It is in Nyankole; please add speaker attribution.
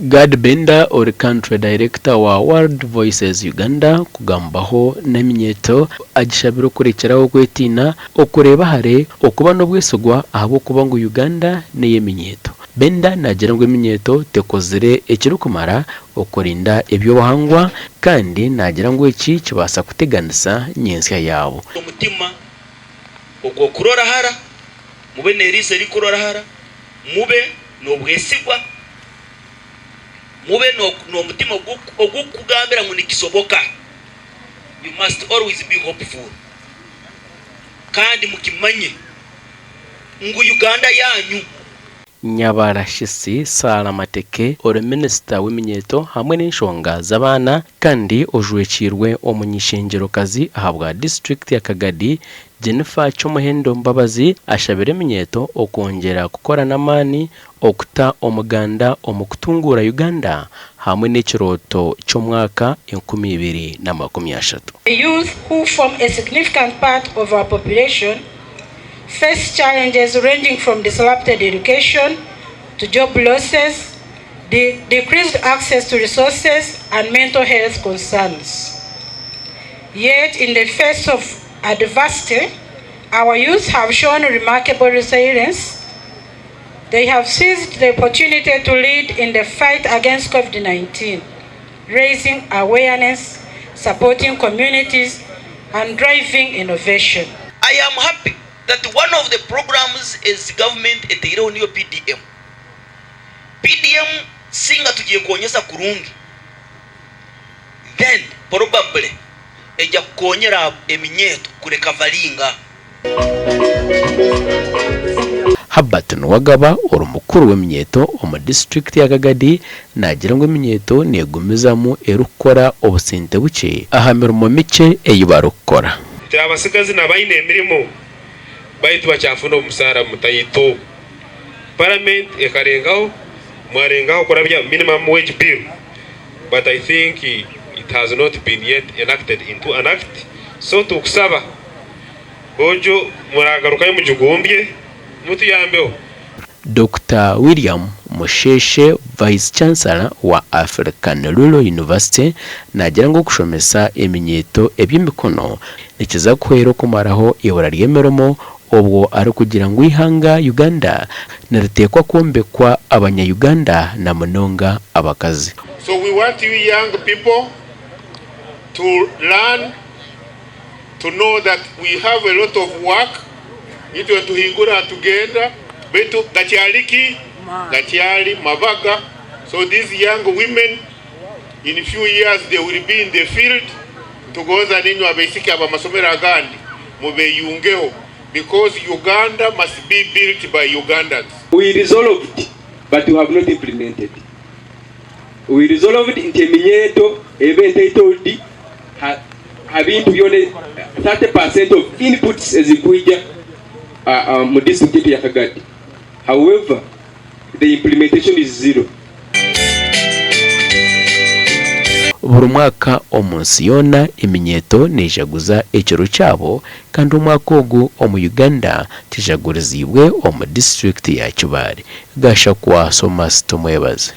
Speaker 1: Gad Benda ori Country Director wa World Voices Uganda kugambaho n'eminyeeto agishabire okurekyeraho okwetiina, okureeba hare, okuba n'obwesigwa ahabw'okuba ngu Uganda n'ey'eminyeeto. Benda naagira ngu eminyeeto tekozire ekirikumara okurinda eby'obuhangwa kandi naagira ngu eki kibaasa kuteganisa nyentsya yaabo.
Speaker 2: Omutima ogw'okurora hara, mube n'eriiso eririkurora hara, mube n'obwesigwa, mube n'omutima ogurikukugambira ngu nikisoboka. You must always be hopeful. Kandi mukimanye ngu Uganda yaanyu.
Speaker 1: Nyabarashisi Sarah Mateke ori minisita w'eminyeeto hamwe n'enshonga z'abaana kandi ojwekiirwe omuny'eishengyerokazi ahabwa disiturikiti ya Kagadi, Jennifer Kyomuhendo Mbabazi ashabire eminyeeto okwongyera kukora n'amaani okuta omuganda omu kutunguura Uganda hamwe n'ekirooto ky'omwaka 2030.
Speaker 3: The youth who form a significant part of our population face challenges ranging from disrupted education to job losses, decreased access to resources and mental health concerns. Yet in the face of adversity, our youth have shown remarkable resilience. They have seized the opportunity to lead in the fight against COVID-19, raising awareness, supporting communities and driving innovation.
Speaker 2: I am happy that one of the programs ezi government eteireho niyo PDM. PDM singa tugyekonyeza kurungi then probably eja kukonyera eminyeto kurecoveringa.
Speaker 1: Herbert Nuwagaba ori mukuru w'eminyeeto omu disiturikiti ya Kagadi naagira ngu eminyeeto neegumizamu erikukora obusente bukye aha mirimo mikye ei barikukora.
Speaker 4: Nti abasigazi na baine emirimo baitu bakyafuna omusaara mutaito. Parliament ekarengaho mwarengaho kurabya minimum wage bill but I think it has not been yet enacted into an act so tukusaba Bojo muragarukayo mugigumbye mutuyambeho.
Speaker 1: Dokita William Musheshe Vice Chancellor wa African Rural University naagira ngu okushomesa eminyeeto eby'emikono nikiza kuhwera okumaraho eibura ry'emirimo obwo arikugira ngu eihanga Uganda niriteekwa kwombekwa abanya Uganda na munonga abakazi.
Speaker 4: So we want you young people to learn to know that we have a lot of work, itwe nituhingura nitugenda baitu gakyali ki? Gakyali mabaga, so these young women in few years they will be in the field, nitugonza nainywe abaisiki abamasomero agandi mubeyungeho because Uganda must be built by Ugandans.
Speaker 5: We resolved but we have not implemented. We resolved nti eminyeeto ebe entitled ha bintu byona 30% of inputs ezirikwija mu district yaitu ya Kagadi however the implementation is zero.
Speaker 1: Buri mwaka omu nsi yoona eminyeeto neejaguza ekiro kyabo kandi omwaka ogu omu Uganda kijaguriziibwe omu disiturikiti ya Kibaale. Gashakwa Thomas Tumwebaze.